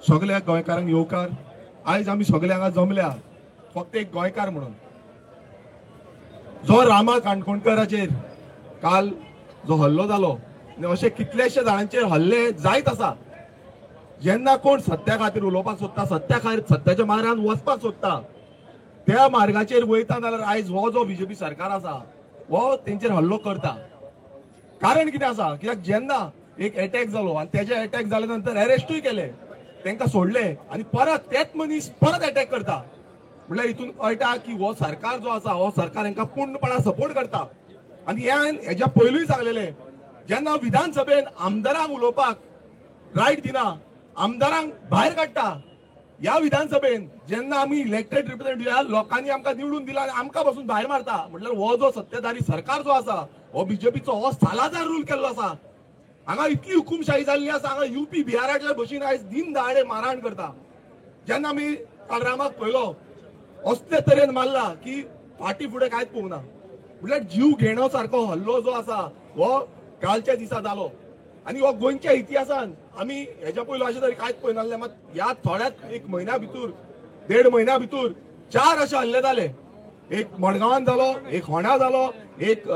सगळ्या गोंयकारांक येवकार. आयज आमी सगळे हांगा जमल्या फक्त एक गोंयकार म्हणून. जो रामा काणकोणकराचेर काल जो हल्लो जालो आनी अशे कितलेशे जाणांचेर हल्ले जायत आसा. जेन्ना कोण सत्या खातीर उलोवपाक सोदता, सत्या खातीर सत्याच्या मार्गान वचपाक सोदता, त्या मार्गाचेर वयता जाल्यार आयज हो जो बीजेपी सरकार आसा हो तेंचेर हल्लो करता. कारण कितें आसा, कित्याक जेन्ना एक एटॅक जालो आनी तेजे एटॅक जाले नंतर अरेस्टूय केले, तांकां सोडले आनी परत तेच मनीस परत एटॅक करता. म्हणल्यार हितून कळटा की हो सरकार जो आसा हो सरकार हांकां पूर्णपणान सपोर्ट करता. आनी हे हेज्या पयलूय सांगलेले, जेन्ना विधानसभेन आमदारांक उलोवपाक रायट दिना, आमदारांक भायर काडटा, ह्या विधानसभेन जेन्ना आमी इलेक्टेड रिप्रेझेंटेटिव्ह लोकांनी आमकां निवडून दिला आनी आमकां बसून भायर मारता, म्हटल्यार हो जो सत्तेधारी सरकार जो आसा हो बीजेपीचो हो सालाजार रूल केल्लो आसा. हांगा इतली हुकुमशाही जाल्ली आसा, हांगा युपी बिहाराच्या भशेन आयज दिन दहाडे मारहाण करता. जेन्ना आमी काल रामाक पळयलो असले तरेन मारला की फाटी फुडें कांयच पळोवंक ना. म्हटल्यार जीव घेणो सारको हल्लो जो आसा हो कालच्या दिसा जालो. आनी हो गोंयच्या इतिहासान आमी हेज्या पयलो अशें तरी कांयच पळयनासलें. मात ह्या थोड्याच एक म्हयन्या भितर, देड म्हयन्या भितर 4 अशे हल्ले जाले. एक मडगांवान जालो, एक होण्या जालो, एक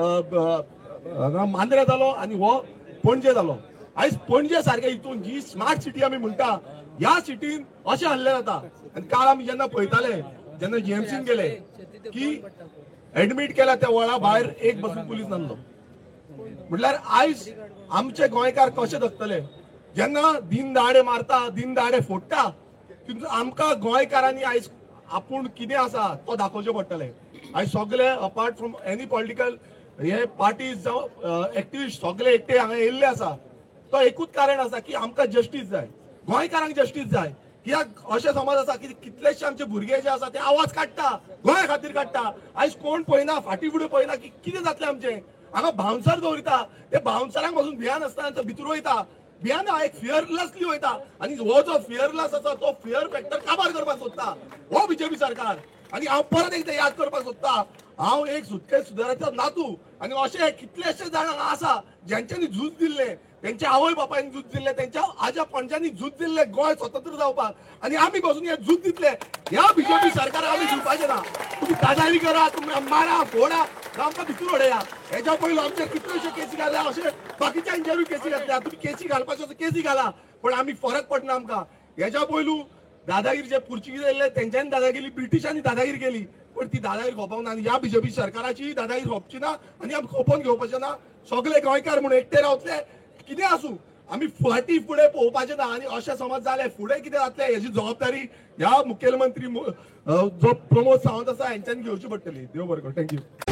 मांद्रे जालो आनी हो पणजे जालो. आयज पणजे सारक्या हितून जी स्मार्ट सिटी आमी म्हणटा ह्या सिटीन अशे हल्ले जाता. आनी काल आमी जेन्ना पळयताले, जेन्ना जीएमसीन गेले की एडमीट केल्या त्या वळा भायर एक बसून पुलीस नासलो. म्हटल्यार आयज आमचे गोंयकार कशे जगतले जेन्ना दिन दहाडे मारता, दिन दहाडे फोडटा. आमकां गोंयकारांनी आयज आपूण कितें आसा तो दाखोवचें पडटलें. आयज सगळे अपार्ट फ्रॉम एनी पॉलिटिकल हे पार्टीज जावं एक्टिविस्ट सगळे एकटे हांगा येयल्ले आसा. तो एकूच कारण आसा की आमकां जस्टीस जाय, गोंयकारांक जस्टीस जाय. कित्याक अशें समज आसा की कितलेशे आमचे भुरगे जे आसा ते आवाज काडटा, गोंया खातीर काडटा. आयज कोण पळयना, फाटी फुडें पळयना की कितें जातलें आमचें. हांगा बाउन्सर दवरिता, ते बाउन्सरांक पासून भियान आसतना भितर वयता, भियान एक फियरलेसली वयता. आनी हो जो फियरलेस आसा तो फियर फॅक्टर काबार करपाक सोदता हो बीजेपी सरकार. आनी हांव परत एकदां याद करपाक सोदता, हांव एक सुटके सुदाराचो नातू आनी अशे कितलेशे जाण आसा ज्यांच्यांनी झूज दिल्लें, त्यांच्या आवय बापायन झूज दिल्लें, त्यांच्या आजा पणज्यांनी झूज दिल्लें गोंय स्वतंत्र जावपाक. आनी आमी बसून हे झूज दितले. ह्या बीजेपी सरकार आमी दिवपाचें ना. तुमी दादागिरी करा, तुमी मारा फोडा, आमकां भितर उडया. हेज्या पयलो आमचे कितल्योश्यो केसी घाल्या, अशे बाकीच्यांचेरूय केसी घातल्या. तुमी केसी घालपाच्यो केसी घाला, पण आमी फरक पडना आमकां. हेज्या पयलू दादागिरी जे पुर्तुगीज येयल्ले तेंच्यांनी दादागिरी, ब्रिटिशांनी दादागिरी केली, पण ती दादागिरी खोपोवंक ना. आनी ह्या बीजेपी सरकाराची दादागिरी खोपची ना आनी आमी खोपोवन घेवपाचें ना. सगळे गोंयकार म्हूण एकटे रावतले, कितें आसूं आमी फाटी फुडें पळोवपाचें ना. आनी अशें समज जालें फुडें कितें जातलें हेजी जबाबदारी ह्या मुखेलमंत्री जो प्रमोद सावंत आसा हेंच्यांनी घेवची पडटली. देव बरें करूं. Thank you.